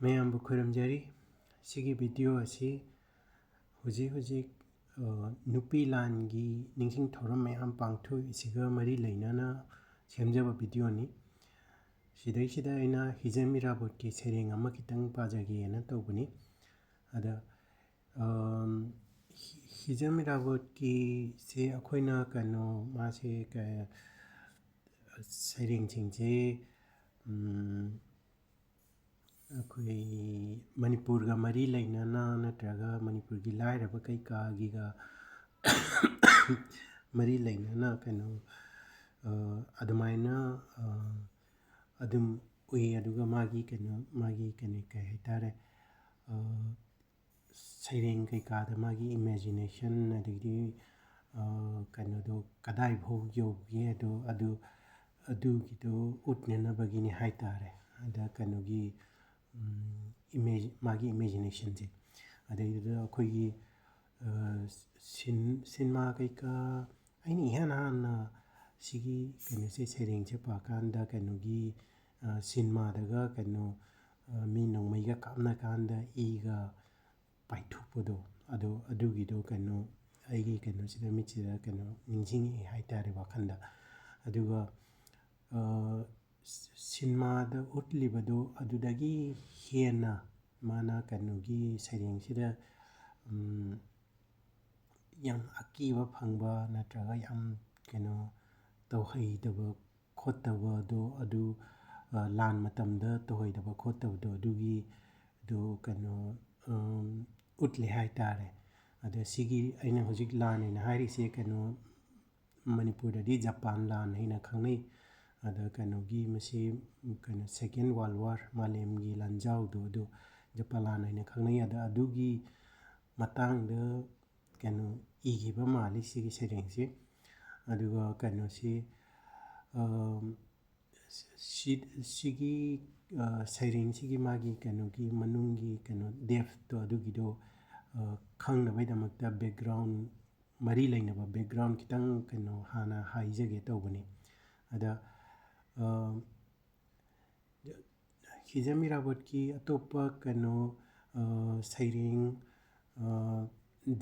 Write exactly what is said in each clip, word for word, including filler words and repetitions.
ꯃꯌꯥꯝꯕꯨ ꯈꯨꯔꯨꯝꯖꯔꯤ꯫ ꯁꯤꯒꯤ video ꯑꯁꯤ ꯍꯧꯖꯤꯛ ꯍꯧꯖꯤꯛ, ꯑ, ꯅꯨꯄꯤ ꯂꯥꯟꯒꯤ ꯅꯤꯡꯁꯤꯡ ꯊꯧꯔꯝ ꯃꯌꯥꯝ ꯄꯥꯡꯊꯣꯛꯏꯁꯤꯒ ꯃꯔꯤ ꯂꯩꯅꯅ ꯁꯦꯝꯖꯕ videoꯅꯤ꯫ ꯁꯤꯗꯩꯁꯤꯗ ꯑꯩꯅ ꯍꯤꯖꯝ ꯏꯔꯥꯕꯣꯠꯀꯤ ꯁꯩꯔꯦꯡ ꯑꯃ ꯈꯤꯇꯪ ꯄꯥꯖꯒꯦꯅ ꯇꯧꯕꯅꯤ꯫ ꯑꯗ, ꯑꯝ, ꯍꯤ-, ꯍꯤꯖꯝ ꯏꯔꯥꯕꯣꯠꯀꯤꯁꯦ ꯑꯩꯈꯣꯏꯅ ꯀꯩꯅꯣ, ꯃꯥꯁꯦ ꯀ-, ꯁꯩꯔꯦꯡꯁꯤꯡꯁꯦ, ꯎꯝ, ꯑꯩꯈꯣꯏ ꯃꯅꯤꯄꯨꯔꯒ ꯃꯔꯤ ꯂꯩꯅꯅ ꯅꯠꯇ꯭ꯔꯒ ꯃꯅꯤꯄꯨꯔꯒꯤ ꯂꯥꯏꯔꯕ ꯀꯩꯀꯥꯒꯤꯒ ꯃꯔꯤ ꯂꯩꯅꯅ ꯀꯩꯅꯣ, ꯑ, ꯑꯗꯨꯃꯥꯏꯅ, ꯑ, ꯑꯗꯨꯝ ꯎꯏ꯫ ꯑꯗꯨꯒ ꯃꯥꯒꯤ ꯀꯩꯅꯣ, ꯃꯥꯒꯤ ꯀꯩꯅꯣ ꯀꯩ ꯍꯥꯏꯇꯥꯔꯦ, ꯑ, ꯁꯩꯔꯦꯡ ꯀꯩꯀꯥꯗ ꯃꯥꯒꯤ imagination ꯑꯗꯒꯤꯗꯤ, ꯑ, ꯀꯩꯅꯣꯗꯣ ꯀꯗꯥꯏꯐꯥꯎ ꯌꯧꯒꯦ ꯑꯗꯣ, ꯑꯗꯨ, ꯑꯗꯨꯒꯤꯗꯣ ꯎꯠꯅꯅꯕꯒꯤꯅꯤ ꯍꯥꯏꯇꯥꯔꯦ꯫ ꯑꯗ ꯀꯩꯅꯣꯒꯤ, ꯎꯝ, image-, ꯃꯥꯒꯤ imaginationꯁꯦ꯫ ꯑꯗꯩꯗꯨꯗ ꯑꯩꯈꯣꯏꯒꯤ, ꯑ, ꯁꯤꯟ-, ꯁꯤꯅꯦꯃꯥ ꯀꯩꯀꯥ, ꯑꯩꯅ ꯏꯍꯥꯟ ꯍꯥꯟꯅ ꯁꯤꯒꯤ ꯀꯩꯅꯣꯁꯦ, ꯁꯩꯔꯦꯡꯁꯦ ꯄꯥꯀꯥꯟꯗ ꯀꯩꯅꯣꯒꯤ, ꯑ, ꯁꯤꯅꯦꯃꯥꯗꯒ ꯀꯩꯅꯣ, ꯑ, ꯃꯤ ꯅꯣꯡꯃꯩꯒ ꯀꯥꯞꯅ ꯀꯥꯟꯗ ꯏꯒ ꯄꯥꯏꯊꯣꯛꯄꯗꯣ, ꯑꯗꯣ ꯑꯗꯨꯒꯤꯗꯣ ꯀꯩꯅꯣ ꯑꯩꯒꯤ ꯀꯩꯅꯣꯁꯤꯗ, ꯃꯤꯠꯁꯤꯗ ꯀꯩꯅꯣ ꯅꯤꯡꯁꯤꯡꯉꯛꯑꯦ ꯍꯥꯏꯇꯥꯔꯦ, ꯋꯥꯈꯜꯗ꯫ ꯑꯗꯨꯒ, ꯑ, ꯁꯤꯅꯦꯃꯥꯗ ꯎꯠꯂꯤꯕꯗꯣ ꯑꯗꯨꯗꯒꯤ ꯍꯦꯟꯅ ꯃꯥꯅ ꯀꯩꯅꯣꯒꯤ ꯁꯩꯔꯦꯡꯁꯤꯗ, ꯎꯝ, ꯌꯥꯝ ꯑꯀꯤꯕ ꯐꯪꯕ ꯅꯠꯇ꯭ꯔꯒ ꯌꯥꯝ ꯀꯩꯅꯣ ꯇꯧꯍꯩꯗꯕ ꯈꯣꯠꯇꯕꯗꯣ, ꯑꯗꯨ, ꯑ, ꯂꯥꯟ ꯃꯇꯝꯗ ꯇꯧꯍꯩꯗꯕ ꯈꯣꯠꯇꯕꯗꯣ ꯑꯗꯨꯒꯤ, ꯑꯗꯨ ꯀꯩꯅꯣ, ꯎꯝ, ꯎꯠꯂꯦ ꯍꯥꯏꯇꯥꯔꯦ꯫ ꯑꯗ ꯁꯤꯒꯤ ꯑꯩꯅ ꯍꯧꯖꯤꯛ ꯂꯥꯟ ꯍꯥꯏꯅ ꯍꯥꯏꯔꯤꯁꯦ ꯀꯩꯅꯣ, ꯃꯅꯤꯄꯨꯔꯗꯗꯤ ꯖꯄꯥꯟ ꯂꯥꯟ ꯍꯥꯏꯅ ꯈꯪꯅꯩ꯫ ꯑꯗ ꯀꯩꯅꯣꯒꯤ ꯃꯁꯤ ꯀꯩꯅꯣ Second World War, ꯃꯥꯂꯦꯝꯒꯤ ꯂꯥꯟꯖꯥꯎꯗꯣ, ꯑꯗꯨ ꯖꯄꯥꯟ ꯂꯥꯟ ꯍꯥꯏꯅ ꯈꯪꯅꯩ꯫ ꯑꯗ ꯑꯗꯨꯒꯤ ꯃꯇꯥꯡꯗ ꯀꯩꯅꯣ ꯏꯈꯤꯕ ꯃꯥꯜꯂꯤ ꯁꯤꯒꯤ ꯁꯩꯔꯦꯡꯁꯤ꯫ ꯑꯗꯨꯒ ꯀꯩꯅꯣꯁꯤ, ꯑꯝ, ꯁꯤ-, ꯁꯤꯒꯤ, ꯑ, ꯁꯩꯔꯦꯡꯁꯤꯒꯤ ꯃꯥꯒꯤ ꯀꯩꯅꯣꯒꯤ ꯃꯅꯨꯡꯒꯤ ꯀꯩꯅꯣ depthꯇꯣ ꯑꯗꯨꯒꯤꯗꯣ, ꯑ, ꯈꯪꯅꯕꯒꯤꯗꯃꯛꯇ background, ꯃꯔꯤ ꯂꯩꯅꯕ background ꯈꯤꯇꯪ ꯀꯩꯅꯣ ꯍꯥꯟꯅ ꯍꯥꯏꯖꯒꯦ ꯇꯧꯕꯅꯤ꯫ ꯑꯗ, ꯑ, ꯍꯤꯖꯝ ꯏꯔꯥꯕꯣꯠꯀꯤ ꯑꯇꯣꯞꯄ ꯀꯩꯅꯣ, ꯑ, ꯁꯩꯔꯦꯡ, ꯑ,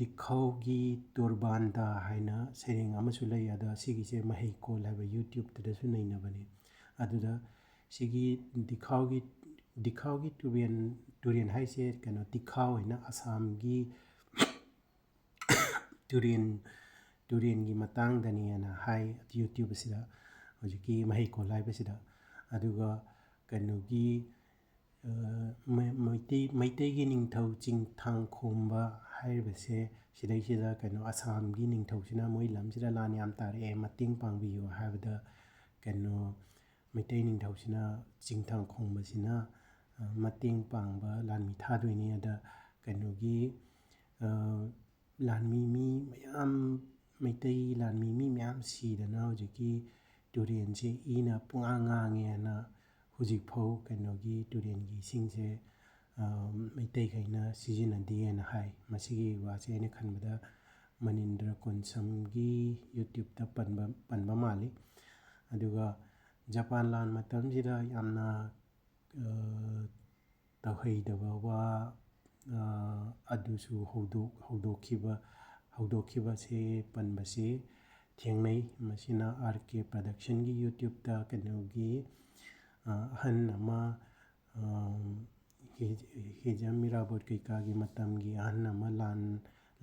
ꯗꯤꯈꯥꯎꯒꯤ ꯇꯨꯔꯕꯥꯟꯗꯥ ꯍꯥꯏꯅ ꯁꯩꯔꯦꯡ ꯑꯃꯁꯨ ꯂꯩ꯫ ꯑꯗꯣ ꯁꯤꯒꯤꯁꯦ ꯃꯍꯩꯀꯣꯜ ꯍꯥꯏꯕ YouTube-ꯇꯁꯨ ꯅꯩꯅꯕꯅꯤ꯫ ꯑꯗꯨꯗ ꯁꯤꯒꯤ ꯗꯤꯈꯥꯎꯒꯤ, ꯗꯤꯈꯥꯎꯒꯤ ꯇꯨꯔꯦꯟ, ꯇꯨꯔꯦꯟ ꯍꯥꯏꯁꯦ ꯀꯩꯅꯣ, ꯗꯤꯈꯥꯎ ꯍꯥꯏꯅ ꯑꯁꯥꯝꯒꯤ ꯇꯨꯔꯦꯟ, ꯇꯨꯔꯦꯟꯒꯤ ꯃꯇꯥꯡꯗꯅꯦꯅ ꯍꯥꯏ YouTube ꯑꯁꯤꯗ, ꯍꯧꯖꯤꯛꯀꯤ ꯃꯍꯩꯀꯣꯜ ꯍꯥꯏꯕꯁꯤꯗ꯫ ꯑꯗꯨꯒ ꯀꯩꯅꯣꯒꯤ, ꯑ, ꯃꯩ-, ꯃꯩꯇꯩ, ꯃꯩꯇꯩꯒꯤ ꯅꯤꯡꯊꯧ ꯆꯤꯡꯊꯥꯡꯈꯣꯝꯕ ꯍꯥꯏꯔꯤꯕꯁꯦ, ꯁꯤꯗꯩꯁꯤꯗ ꯀꯩꯅꯣ, ꯑꯁꯥꯝꯒꯤ ꯅꯤꯡꯊꯧꯁꯤꯅ ꯃꯣꯏ ꯂꯝꯁꯤꯗ ꯂꯥꯟ ꯌꯥꯝ ꯇꯥꯔꯛꯑꯦ, ꯃꯇꯦꯡ ꯄꯥꯡꯕꯤꯌꯨ ꯍꯥꯏꯕꯗ, ꯀꯩꯅꯣ, ꯃꯩꯇꯩ ꯅꯤꯡꯊꯧꯁꯤꯅ, ꯆꯤꯡꯊꯥꯡꯈꯣꯝꯕꯁꯤꯅ, ꯑ, ꯃꯇꯦꯡ ꯄꯥꯡꯕ ꯂꯥꯟꯃꯤ ꯊꯥꯗꯣꯏꯅꯤ꯫ ꯑꯗ ꯀꯩꯅꯣꯒꯤ, ꯑ, ꯂꯥꯟꯃꯤ ꯃꯤ ꯃꯌꯥꯝ, ꯃꯩꯇꯩ ꯂꯥꯟꯃꯤ ꯃꯤ ꯃꯌꯥꯝ ꯁꯤꯗꯅ ꯍꯧꯖꯤꯛꯀꯤ ꯇꯨꯔꯦꯟꯁꯦ ꯏꯅ ꯄꯨꯡꯉꯥꯡ ꯉꯥꯡꯉꯦꯅ ꯍꯧꯖꯤꯛꯐꯥꯎ ꯀꯩꯅꯣꯒꯤ ꯇꯨꯔꯦꯟꯒꯤ ꯏꯁꯤꯡꯁꯦ, ꯑ, ꯃꯩꯇꯩꯈꯩꯅ ꯁꯤꯖꯤꯟꯅꯗꯦꯅ ꯍꯥꯏ꯫ ꯃꯁꯤꯒꯤ ꯋꯥꯁꯦ ꯑꯩꯅ ꯈꯟꯕꯗ ꯃꯅꯤꯟꯗ꯭ꯔ ꯀꯣꯟꯁꯝꯒꯤ YouTube-ꯇ ꯄꯟꯕ, ꯄꯟꯕ ꯃꯥꯜꯂꯤ꯫ ꯑꯗꯨꯒ ꯖꯄꯥꯟ ꯂꯥꯟ ꯃꯇꯝꯁꯤꯗ ꯌꯥꯝꯅ, ꯑ, ꯇꯧꯍꯩꯗꯕ ꯋꯥ, ꯑ, ꯑꯗꯨꯁꯨ ꯍꯧꯗꯣꯛ-, ꯍꯧꯗꯣꯛꯈꯤꯕ, ꯍꯧꯗꯣꯛꯈꯤꯕꯁꯦ ꯄꯟꯕꯁꯦ ꯊꯦꯡꯅꯩ꯫ ꯃꯁꯤꯅ R K Production-ꯒꯤ YouTube-ꯇ ꯀꯩꯅꯣꯒꯤ, ꯑ, ꯑꯍꯟ ꯑꯃ, ꯑ, ꯍꯤ-, ꯍꯤꯖꯝ ꯏꯔꯥꯕꯣꯠ ꯀꯩꯀꯥꯒꯤ ꯃꯇꯝꯒꯤ ꯑꯍꯟ ꯑꯃ ꯂꯥꯟ,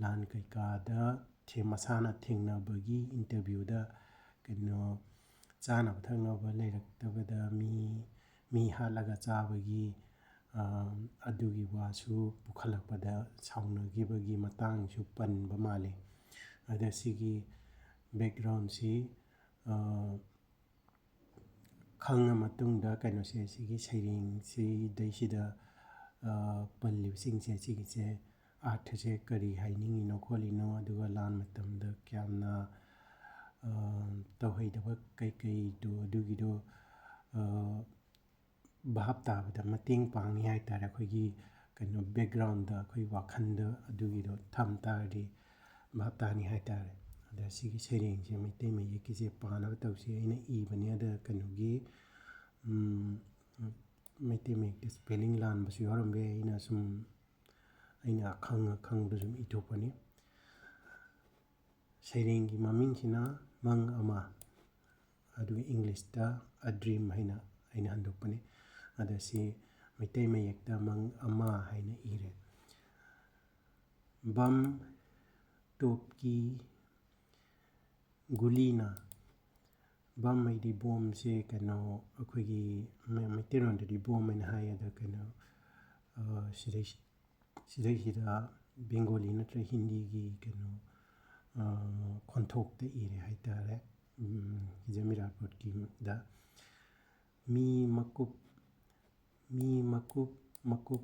ꯂꯥꯟ ꯀꯩꯀꯥꯗ ꯊꯦ-, ꯃꯁꯥꯅ ꯊꯦꯡꯅꯕꯒꯤ interview-ꯗ ꯀꯩꯅꯣ, ꯆꯥꯅꯕ ꯊꯛꯅꯕ ꯂꯩꯔꯛꯇꯕꯗ ꯃꯤ, ꯃꯤ ꯍꯥꯠꯂꯒ ꯆꯥꯕꯒꯤ, ꯑ, ꯑꯗꯨꯒꯤ ꯋꯥꯁꯨ ꯄꯨꯈꯠꯂꯛꯄꯗ ꯁꯥꯎꯅꯈꯤꯕꯒꯤ ꯃꯇꯥꯡꯁꯨ ꯄꯟꯕ ꯃꯥꯜꯂꯤ꯫ ꯑꯗ ꯁꯤꯒꯤ background-ꯁꯤ, ꯑ, ꯈꯪꯉ ꯃꯇꯨꯡꯗ ꯀꯩꯅꯣꯁꯦ, ꯁꯤꯒꯤ ꯁꯩꯔꯦꯡꯁꯤꯗꯩꯁꯤꯗ, ꯑ, ꯄꯜꯂꯤꯕꯁꯤꯡꯁꯦ, ꯁꯤꯒꯤꯁꯦ ꯑꯥꯔꯊꯁꯦ ꯀꯔꯤ ꯍꯥꯏꯅꯤꯡꯉꯤꯅꯣ ꯈꯣꯠꯂꯤꯅꯣ, ꯑꯗꯨꯒ ꯂꯥꯟ ꯃꯇꯝꯗ ꯀꯌꯥꯝꯅ, ꯑ, ꯇꯧꯍꯩꯗꯕ ꯀꯩꯀꯩꯗꯣ, ꯑꯗꯨꯒꯤꯗꯣ, ꯑ, ꯚꯥꯞ ꯇꯥꯕꯗ ꯃꯇꯦꯡ ꯄꯥꯡꯉꯤ ꯍꯥꯏ ꯇꯥꯔꯦ꯫ ꯑꯩꯈꯣꯏꯒꯤ ꯀꯩꯅꯣ, background-ꯗ, ꯑꯩꯈꯣꯏ ꯋꯥꯈꯜꯗ ꯑꯗꯨꯒꯤꯗꯣ ꯊꯝ ꯇꯥꯔꯗꯤ ꯚꯥꯞ ꯇꯥꯅꯤ ꯍꯥꯏ ꯇꯥꯔꯦ꯫ ꯑꯗ ꯁꯤꯒꯤ ꯁꯩꯔꯦꯡꯁꯦ ꯃꯩꯇꯩ ꯃꯌꯦꯛꯀꯤꯁꯦ ꯄꯥꯅꯕ ꯇꯧꯁꯤ꯫ ꯑꯩꯅ ꯏꯕꯅꯦ꯫ ꯑꯗ ꯀꯩꯅꯣꯒꯤ, ꯎꯝ, ꯃꯩꯇꯩ ꯃꯌꯦꯛꯇ spelling ꯂꯥꯟꯕꯁꯨ ꯌꯥꯎꯔꯝꯕ ꯌꯥꯏ꯫ ꯑꯩꯅ ꯁꯨꯝ, ꯑꯩꯅ ꯑꯈꯪ ꯑꯈꯪꯕꯗ ꯁꯨꯝ ꯏꯊꯣꯛꯄꯅꯤ꯫ ꯁꯩꯔꯦꯡꯒꯤ ꯃꯃꯤꯡꯁꯤꯅ ꯃꯪ ꯑꯃ, ꯑꯗꯨꯒ English ꯇ A Dream ꯍꯥꯏꯅ ꯑꯩꯅ ꯍꯟꯗꯣꯛꯄꯅꯤ꯫ ꯑꯗ ꯁꯤ ꯃꯩꯇꯩ ꯃꯌꯦꯛꯇ ꯃꯪ ꯑꯃ ꯍꯥꯏꯅ ꯏꯔꯦ꯫ ꯕꯝ ꯇꯣꯞꯀꯤ ꯒꯨꯂꯤꯅ꯫ ꯕꯝ ꯍꯥꯏꯗꯤ ꯕꯣꯝꯁꯦ, ꯀꯩꯅꯣ, ꯑꯩꯈꯣꯏꯒꯤ ꯃꯩ-, ꯃꯩꯇꯩꯂꯣꯟꯗꯗꯤ ꯕꯣꯝ ꯍꯥꯏꯅ ꯍꯥꯏ꯫ ꯑꯗ ꯀꯩꯅꯣ, ꯑ, ꯁꯤꯗꯩ-, ꯁꯤꯗꯩꯁꯤꯗ ꯕꯦꯡꯒꯣꯂꯤ ꯅꯠꯇ꯭ꯔꯒ ꯍꯤꯟꯗꯤꯒꯤ ꯀꯩꯅꯣ, ꯑ, ꯈꯣꯟꯊꯣꯛꯇ ꯏꯔꯦ ꯍꯥꯏꯇꯥꯔꯦ꯫ ꯎꯝ, ꯍꯤꯖꯝ ꯏꯔꯥꯕꯣꯠꯀꯤꯗ꯫ ꯃꯤ ꯃꯀꯨꯞ, ꯃꯤ ꯃꯀꯨꯞ ꯃꯀꯨꯞ,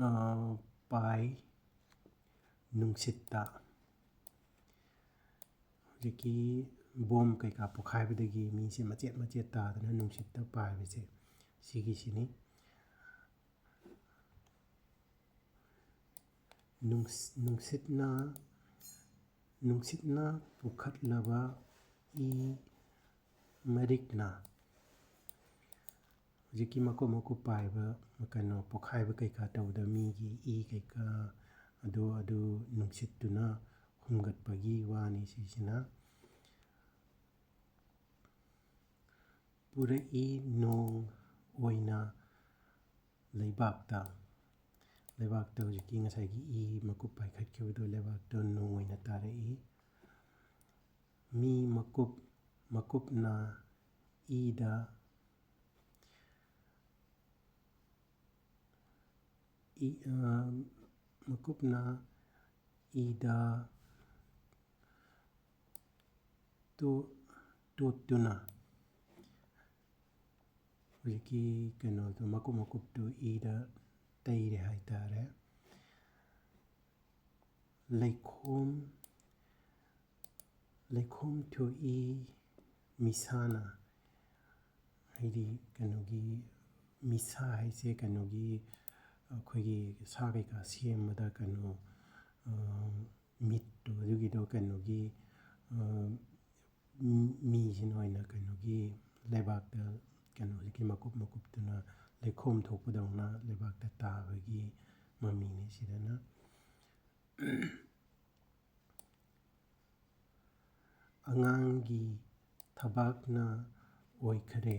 ꯑ, ꯄꯥꯏ ꯅꯨꯡꯁꯤꯠꯇ꯫ ꯍꯧꯖꯤꯛꯀꯤ ꯕꯣꯝ ꯀꯩꯀꯥ ꯄꯣꯈꯥꯏꯕꯗꯒꯤ ꯃꯤꯁꯦ ꯃꯆꯦꯠ ꯃꯆꯦꯠ ꯇꯥꯗꯅ ꯅꯨꯡꯁꯤꯠꯇ ꯄꯥꯏꯕꯁꯦ, ꯁꯤꯒꯤꯁꯤꯅꯤ꯫ ꯅꯨꯡꯁ-, ꯅꯨꯡꯁꯤꯠꯅ, ꯅꯨꯡꯁꯤꯠꯅ ꯄꯨꯈꯠꯂꯕ ꯏ ꯃꯔꯤꯛꯅ꯫ ꯍꯧꯖꯤꯛꯀꯤ ꯃꯀꯨꯞ ꯃꯀꯨꯞ ꯄꯥꯏꯕ, ꯀꯩꯅꯣ, ꯄꯣꯈꯥꯏꯕ ꯀꯩꯀꯥ ꯇꯧꯕꯗ ꯃꯤꯒꯤ ꯏ ꯀꯩꯀꯥ ꯑꯗꯨ, ꯑꯗꯨ ꯅꯨꯡꯁꯤꯠꯇꯨꯅ ꯍꯨꯝꯒꯠꯄꯒꯤ ꯋꯥꯅꯤ ꯁꯤꯁꯤꯅ꯫ ꯄꯨꯔꯛꯏ ꯅꯣꯡ ꯑꯣꯏꯅ ꯂꯩꯕꯥꯛꯇ꯫ ꯂꯩꯕꯥꯛꯇ ꯍꯧꯖꯤꯛꯀꯤ ꯉꯁꯥꯏꯒꯤ ꯏ ꯃꯀꯨꯞ ꯄꯥꯏꯈꯠꯈꯤꯕꯗꯣ ꯂꯩꯕꯥꯛꯇ ꯅꯣꯡ ꯑꯣꯏꯅ ꯇꯥꯔꯛꯏ꯫ ꯃꯤ ꯃꯀꯨꯞ ꯃꯀꯨꯞꯅ ꯏꯗ, ꯏ-, ꯑ, ꯃꯀꯨꯞꯅ ꯏꯗ ꯇꯣ-, ꯇꯣꯠꯇꯨꯅ ꯍꯧꯖꯤꯛꯀꯤ ꯀꯩꯅꯣꯗꯣ, ꯃꯀꯨꯞ ꯃꯀꯨꯞꯇꯨ ꯏꯗ ꯇꯩꯔꯦ ꯍꯥꯏꯇꯥꯔꯦ꯫ ꯂꯩꯈꯣꯝ, ꯂꯩꯈꯣꯝ ꯊꯣꯛꯏ ꯃꯤꯁꯥꯅ, ꯍꯥꯏꯗꯤ ꯀꯩꯅꯣꯒꯤ ꯃꯤꯁꯥ ꯍꯥꯏꯁꯦ ꯀꯩꯅꯣꯒꯤ ꯑꯩꯈꯣꯏꯒꯤ ꯁꯥ ꯀꯩꯀꯥ ꯁꯦꯝꯕꯗ ꯀꯩꯅꯣ, ꯑ, ꯃꯤꯠꯇꯣ ꯑꯗꯨꯒꯤꯗꯣ ꯀꯩꯅꯣꯒꯤ, ꯑ, ꯃꯤ-, ꯃꯤꯁꯤꯅ ꯑꯣꯏꯅ ꯀꯩꯅꯣꯒꯤ ꯂꯩꯕꯥꯛꯇ ꯀꯩꯅꯣꯁꯤꯒꯤ ꯃꯀꯨꯞ ꯃꯀꯨꯞꯇꯨꯅ ꯂꯩꯈꯣꯝ ꯊꯣꯛꯄꯗꯧꯅ ꯂꯩꯕꯥꯛꯇ ꯇꯥꯕꯒꯤ ꯃꯃꯤꯅꯤ꯫ ꯁꯤꯗꯅ ꯑꯉꯥꯡꯒꯤ ꯊꯕꯥꯛꯅ ꯑꯣꯏꯈꯔꯦ꯫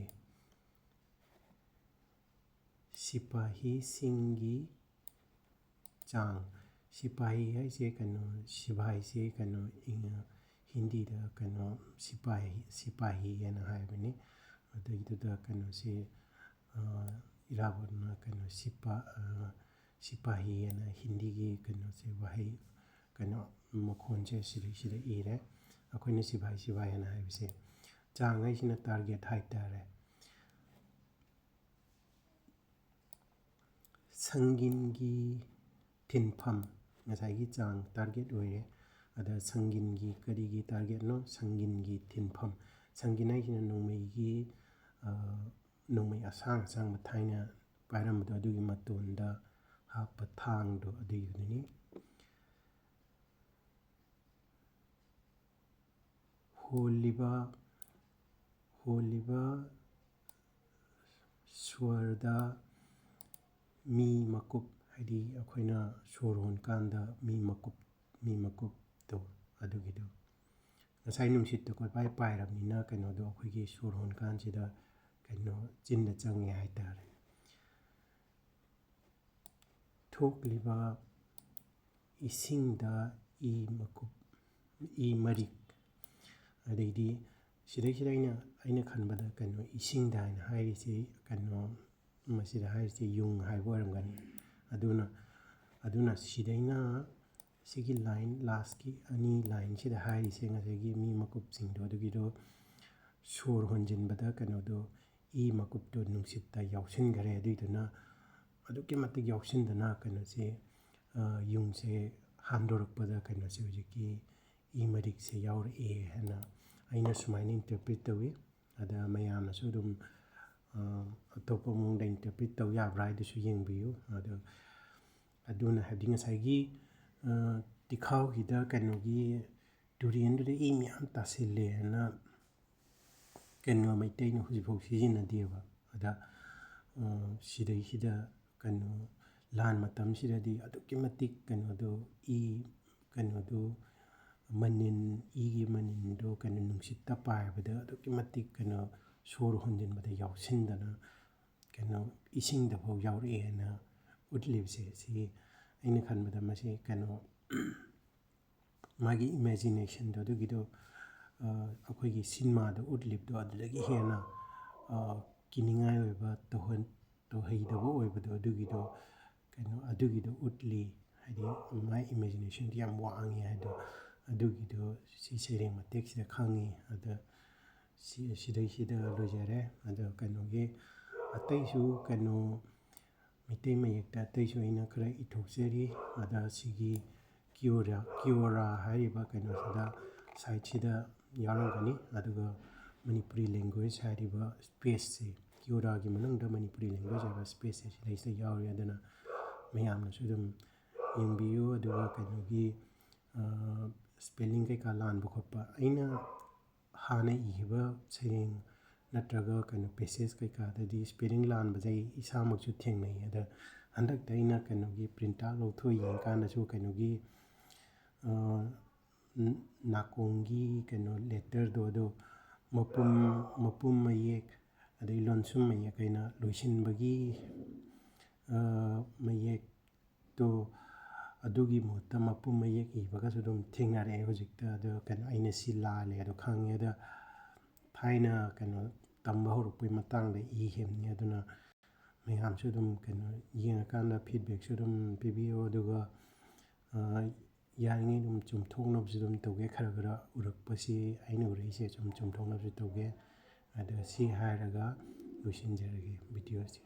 ꯁꯤꯄꯥꯍꯤꯁꯤꯡꯒꯤ ꯆꯥꯡ꯫ ꯁꯤꯄꯥꯍꯤ ꯍꯥꯏꯁꯦ ꯀꯩꯅꯣ, ꯁꯤꯐꯥꯏꯁꯦ ꯀꯩꯅꯣ, ꯏꯪ-, ꯍꯤꯟꯗꯤꯗ ꯀꯩꯅꯣ ꯁꯤꯄꯥꯍꯤ, ꯁꯤꯄꯥꯍꯤ ꯍꯥꯏꯅ ꯍꯥꯏꯕꯅꯤ꯫ ꯑꯗꯨꯒꯤꯗꯨꯗ ꯀꯩꯅꯣꯁꯤ, ꯑ, ꯏꯔꯥꯕꯣꯠꯅ ꯀꯩꯅꯣ ꯁꯤꯄꯥ-, ꯑ, ꯁꯤꯄꯥꯍꯤ ꯍꯥꯏꯅ ꯍꯤꯟꯗꯤꯒꯤ ꯀꯩꯅꯣꯁꯦ ꯋꯥꯍꯩ ꯀꯩꯅꯣ ꯃꯈꯣꯟꯁꯦ ꯁꯤꯗꯩꯁꯤꯗ ꯏꯔꯦ꯫ ꯑꯩꯈꯣꯏꯅ ꯁꯤꯐꯥꯏ, ꯁꯤꯐꯥꯏ ꯍꯥꯏꯅ ꯍꯥꯏꯕꯁꯦ ꯆꯥꯡ ꯍꯥꯏꯁꯤꯅ target ꯍꯥꯏꯇꯥꯔꯦ꯫ ꯁꯪꯒꯤꯟꯒꯤ ꯊꯤꯟꯐꯝ, ꯉꯁꯥꯏꯒꯤ ꯆꯥꯡ target ꯑꯣꯏꯔꯦ꯫ ꯑꯗ ꯁꯪꯒꯤꯟꯒꯤ ꯀꯔꯤꯒꯤ targetꯅꯣ? ꯁꯪꯒꯤꯟꯒꯤ ꯊꯤꯟꯐꯝ꯫ ꯁꯪꯒꯤꯟ ꯍꯥꯏꯁꯤꯅ ꯅꯣꯡꯃꯩꯒꯤ, ꯑ, ꯅꯣꯡꯃꯩ ꯑꯁꯥꯡ ꯑꯁꯥꯡꯕ ꯊꯥꯏꯅ ꯄꯥꯏꯔꯝꯕꯗꯣ, ꯑꯗꯨꯒꯤ ꯃꯇꯣꯟꯗ ꯍꯥꯞꯄ ꯊꯥꯡꯗꯣ, ꯑꯗꯨꯒꯤꯗꯨꯅꯤ꯫ ꯍꯣꯜꯂꯤꯕ, ꯍꯣꯜꯂꯤꯕ ꯁ꯭ꯋꯔꯗ ꯃꯤ ꯃꯀꯨꯞ, ꯍꯥꯏꯗꯤ ꯑꯩꯈꯣꯏꯅ ꯁꯣꯔ ꯍꯣꯟꯀꯥꯟꯗ ꯃꯤ ꯃꯀꯨꯞ, ꯃꯤ ꯃꯀꯨꯞꯇꯣ, ꯑꯗꯨꯒꯤꯗꯣ꯫ ꯉꯁꯥꯏ ꯅꯨꯡꯁꯤꯠꯇꯣ ꯀꯣꯏꯄꯥꯏ ꯄꯥꯏꯔꯕꯅꯤꯅ ꯀꯩꯅꯣꯗꯣ ꯑꯩꯈꯣꯏꯒꯤ ꯁꯣꯔ ꯍꯣꯟꯀꯥꯟꯁꯤꯗ ꯀꯩꯅꯣ ꯆꯤꯟꯗ ꯆꯪꯉꯦ ꯍꯥꯏꯇꯥꯔꯦ꯫ ꯊꯣꯛꯂꯤꯕ ꯏꯁꯤꯡꯗ ꯏ ꯃꯀꯨꯞ, ꯏ ꯃꯔꯤꯛ, ꯑꯗꯩꯗꯤ ꯁꯤꯗꯩꯁꯤꯗ ꯑꯩꯅ, ꯑꯩꯅ ꯈꯟꯕꯗ ꯀꯩꯅꯣ ꯏꯁꯤꯡꯗ ꯍꯥꯏꯅ ꯍꯥꯏꯔꯤꯁꯤ ꯀꯩꯅꯣ ꯃꯁꯤꯗ ꯍꯥꯏꯔꯤꯁꯤ ꯌꯨꯡ ꯍꯥꯏꯕ ꯑꯣꯏꯔꯝꯒꯅꯤ꯫ ꯑꯗꯨꯅ, ꯑꯗꯨꯅ ꯁꯤꯗꯩꯅ ꯁꯤꯒꯤ line lastꯀꯤ ꯑꯅꯤ lineꯁꯤꯗ ꯍꯥꯏꯔꯤꯁꯦ ꯉꯁꯥꯏꯒꯤ ꯃꯤ ꯃꯀꯨꯞꯁꯤꯡꯗꯣ, ꯑꯗꯨꯒꯤꯗꯣ ꯁꯣꯔ ꯍꯣꯟꯖꯤꯟꯕꯗ ꯀꯩꯅꯣꯗꯣ ꯏ ꯃꯀꯨꯞꯇꯣ ꯅꯨꯡꯁꯤꯠꯇ ꯌꯥꯎꯁꯤꯟꯈꯔꯦ꯫ ꯑꯗꯨꯏꯗꯨꯅ ꯑꯗꯨꯛꯀꯤ ꯃꯇꯤꯛ ꯌꯥꯎꯁꯤꯟꯗꯅ ꯀꯩꯅꯣꯁꯦ, ꯑ, ꯌꯨꯡꯁꯦ ꯍꯥꯟꯗꯣꯔꯛꯄꯗ ꯀꯩꯅꯣꯁꯦ ꯍꯧꯖꯤꯛꯀꯤ ꯏ ꯃꯔꯤꯛꯁꯦ ꯌꯥꯎꯔꯛꯑꯦ ꯍꯥꯏꯅ ꯑꯩꯅ ꯁꯨꯃꯥꯏꯅ interpret ꯇꯧꯏ꯫ ꯑꯗ ꯃꯌꯥꯝꯅꯁꯨ ꯑꯗꯨꯝ, ꯑ, ꯑꯇꯣꯞꯄ ꯃꯑꯣꯡꯗ interpret ꯇꯧ ꯌꯥꯕ꯭ꯔꯥ ꯍꯥꯏꯗꯨꯁꯨ ꯌꯦꯡꯕꯤꯌꯨ꯫ ꯑꯗꯣ ꯑꯗꯨꯅ ꯍꯥꯏꯕꯗꯤ ꯉꯁꯥꯏꯒꯤ, ꯑ, ꯇꯤꯈꯥꯎꯒꯤꯗ ꯀꯩꯅꯣꯒꯤ ꯇꯨꯔꯦꯟꯗꯨꯗ ꯏ ꯃꯌꯥꯝ ꯇꯥꯁꯤꯜꯂꯦꯅ ꯀꯩꯅꯣ ꯃꯩꯇꯩꯅ ꯍꯧꯖꯤꯛꯐꯥꯎ ꯁꯤꯖꯤꯟꯅꯗꯦꯕ꯫ ꯑꯗ ꯁꯤꯗꯩꯁꯤꯗ ꯀꯩꯅꯣ ꯂꯥꯟ ꯃꯇꯝꯁꯤꯗꯗꯤ ꯑꯗꯨꯛꯀꯤ ꯃꯇꯤꯛ ꯀꯩꯅꯣꯗꯣ ꯏ ꯀꯩꯅꯣꯗꯣ ꯃꯅꯤꯟ ꯏꯒꯤ ꯃꯅꯤꯟꯗꯣ ꯀꯩꯅꯣ ꯅꯨꯡꯁꯤꯠꯇ ꯄꯥꯏꯕꯗ ꯑꯗꯨꯛꯀꯤ ꯃꯇꯤꯛ ꯀꯩꯅꯣ ꯁꯣꯔ ꯍꯣꯟꯖꯤꯟꯕꯗ ꯌꯥꯎꯁꯤꯟꯗꯅ ꯀꯩꯅꯣ ꯏꯁꯤꯡꯗꯐꯥꯎ ꯌꯥꯎꯔꯛꯑꯦꯅ ꯎꯠꯂꯤꯕꯁꯦ ꯁꯤ ꯑꯩꯅ ꯈꯟꯕꯗ ꯃꯁꯤ ꯀꯩꯅꯣ ꯃꯥꯒꯤ ꯏꯃꯦꯖꯤꯅꯦꯁꯟꯗꯣ ꯑꯗꯨꯒꯤꯗꯣ ꯑꯩꯈꯣꯏꯒꯤ ꯁꯤꯅꯦꯃꯥꯗ ꯎꯠꯂꯤꯕꯗꯣ ꯑꯗꯨꯗꯒꯤ ꯍꯦꯟꯅ ꯀꯤꯅꯤꯡꯉꯥꯏ ꯑꯣꯏꯕ ꯇꯧꯍꯟ ꯇꯧꯍꯩꯗꯕ ꯑꯣꯏꯕꯗꯣ ꯑꯗꯨꯒꯤꯗꯣ ꯀꯩꯅꯣ ꯑꯗꯨꯒꯤꯗꯣ ꯎꯠꯂꯤ꯫ ꯍꯥꯏꯗꯤ ꯃꯥꯏ ꯏꯃꯦꯖꯤꯅꯦꯁꯟꯗꯤ ꯌꯥꯝ ꯋꯥꯡꯉꯤ ꯍꯥꯏꯗꯣ ꯑꯗꯨꯒꯤꯗꯣ ꯁꯤ ꯁꯩꯔꯦꯡ ꯃꯇꯦꯛꯁꯤꯗ ꯈꯪꯉꯤ꯫ ꯑꯗ ꯁꯤꯗꯩꯁꯤꯗ ꯂꯣꯏꯖꯔꯦ꯫ ꯑꯗꯣ ꯀꯩꯅꯣꯒꯤ ꯑꯇꯩꯁꯨ ꯀꯩꯅꯣ ꯃꯩꯇꯩ ꯃꯌꯦꯛꯇ ꯑꯇꯩꯁꯨ ꯑꯩꯅ ꯈꯔ ꯏꯊꯣꯛꯆꯔꯤ꯫ ꯑꯗ ꯁꯤꯒꯤ ꯀꯤꯌꯣꯔꯥ ꯀꯤꯌꯣꯔꯥ ꯍꯥꯏꯔꯤꯕ ꯀꯩꯅꯣꯁꯤꯗ ꯁꯥꯏꯠꯁꯤꯗ ꯌꯥꯎꯔꯝꯒꯅꯤ꯫ ꯑꯗꯨꯒ ꯃꯅꯤꯄꯨꯔꯤ ꯂꯦꯡꯒ꯭ꯋꯦꯖ ꯍꯥꯏꯔꯤꯕ ꯁ꯭ꯄꯦꯁꯁꯤ ꯀꯤꯌꯣꯔꯥꯒꯤ ꯃꯅꯨꯡꯗ ꯃꯅꯤꯄꯨꯔꯤ ꯂꯦꯡꯒ꯭ꯋꯦꯖ ꯍꯥꯏꯕ ꯁ꯭ꯄꯦꯁꯁꯦ ꯁꯤꯗꯩꯁꯤꯗ ꯌꯥꯎꯔꯤ꯫ ꯑꯗꯨꯅ ꯃꯌꯥꯝꯅꯁꯨ ꯑꯗꯨꯝ ꯌꯦꯡꯕꯤꯌꯨ꯫ ꯑꯗꯨꯒ ꯀꯩꯅꯣꯒꯤ ꯁ꯭ꯄꯦꯂꯤꯡ ꯀꯩꯀꯥ ꯂꯥꯟꯕ ꯈꯣꯠꯄ ꯑꯩꯅ ꯍꯥꯟꯅ ꯏꯈꯤꯕ ꯁꯩꯔꯦꯡ ꯅꯠꯇ꯭ꯔꯒ ꯀꯩꯅꯣ ꯄꯦꯁꯦꯖ ꯀꯩꯀꯥꯗꯗꯤ ꯁ꯭ꯄꯦꯂꯤꯡ ꯂꯥꯟꯕꯁꯦ ꯑꯩ ꯏꯁꯥꯃꯛꯁꯨ ꯊꯦꯡꯅꯩ꯫ ꯑꯗ ꯍꯟꯗꯛꯇ ꯑꯩꯅ ꯀꯩꯅꯣꯒꯤ ꯄ꯭ꯔꯤꯟꯠ ꯑꯥꯎꯠ ꯂꯧꯊꯣꯛꯑ ꯌꯦꯡꯀꯥꯟꯗꯁꯨ ꯀꯩꯅꯣꯒꯤ ꯅꯥꯀꯣꯡꯒꯤ ꯀꯩꯅꯣ ꯂꯦꯇꯔꯗꯣ ꯑꯗꯣ ꯃꯄꯨꯝ ꯃꯄꯨꯝ ꯃꯌꯦꯛ ꯑꯗꯩ ꯂꯣꯟꯁꯨꯝ ꯃꯌꯦꯛ ꯍꯥꯏꯅ ꯂꯣꯏꯁꯤꯟꯕꯒꯤ ꯃꯌꯦꯛ ꯇꯣ ꯑꯗꯨꯒꯤ ꯃꯍꯨꯠꯇ ꯃꯄꯨꯝ ꯃꯌꯦꯛ ꯏꯕꯒꯁꯨ ꯑꯗꯨꯝ ꯊꯦꯡꯅꯔꯛꯑꯦ ꯍꯧꯖꯤꯛꯇ꯫ ꯑꯗꯣ ꯀꯩꯅꯣ ꯑꯩꯅ ꯁꯤ ꯂꯥꯜꯂꯦ ꯑꯗꯣ ꯈꯪꯉꯦ꯫ ꯑꯗ ꯊꯥꯏꯅ ꯀꯩꯅꯣ ꯇꯝꯕ ꯍꯧꯔꯛꯄꯩ ꯃꯇꯥꯡꯗ ꯏꯈꯤꯕꯅꯤ꯫ ꯑꯗꯨꯅ ꯃꯌꯥꯝꯁꯨ ꯑꯗꯨꯝ ꯀꯩꯅꯣ ꯌꯦꯡꯉꯀꯥꯟꯗ ꯐꯤꯗꯕꯦꯛꯁꯨ ꯑꯗꯨꯝ ꯄꯤꯕꯤꯌꯣ꯫ ꯑꯗꯨꯒ ꯌꯥꯔꯤꯉꯩ ꯑꯗꯨꯝ ꯆꯨꯝꯊꯣꯛꯅꯕꯁꯨ ꯑꯗꯨꯝ ꯇꯧꯒꯦ꯫ ꯈꯔ ꯈꯔ ꯎꯔꯛꯄꯁꯤ ꯑꯩꯅ ꯎꯔꯛꯏꯁꯦ ꯁꯨꯝ ꯆꯨꯝꯊꯣꯛꯅꯕꯁꯨ ꯇꯧꯒꯦ꯫ ꯑꯗꯣ ꯁꯤ ꯍꯥꯏꯔꯒ ꯂꯣꯏꯁꯤꯟꯖꯔꯒꯦ ꯚꯤꯗꯤꯑꯣꯁꯦ꯫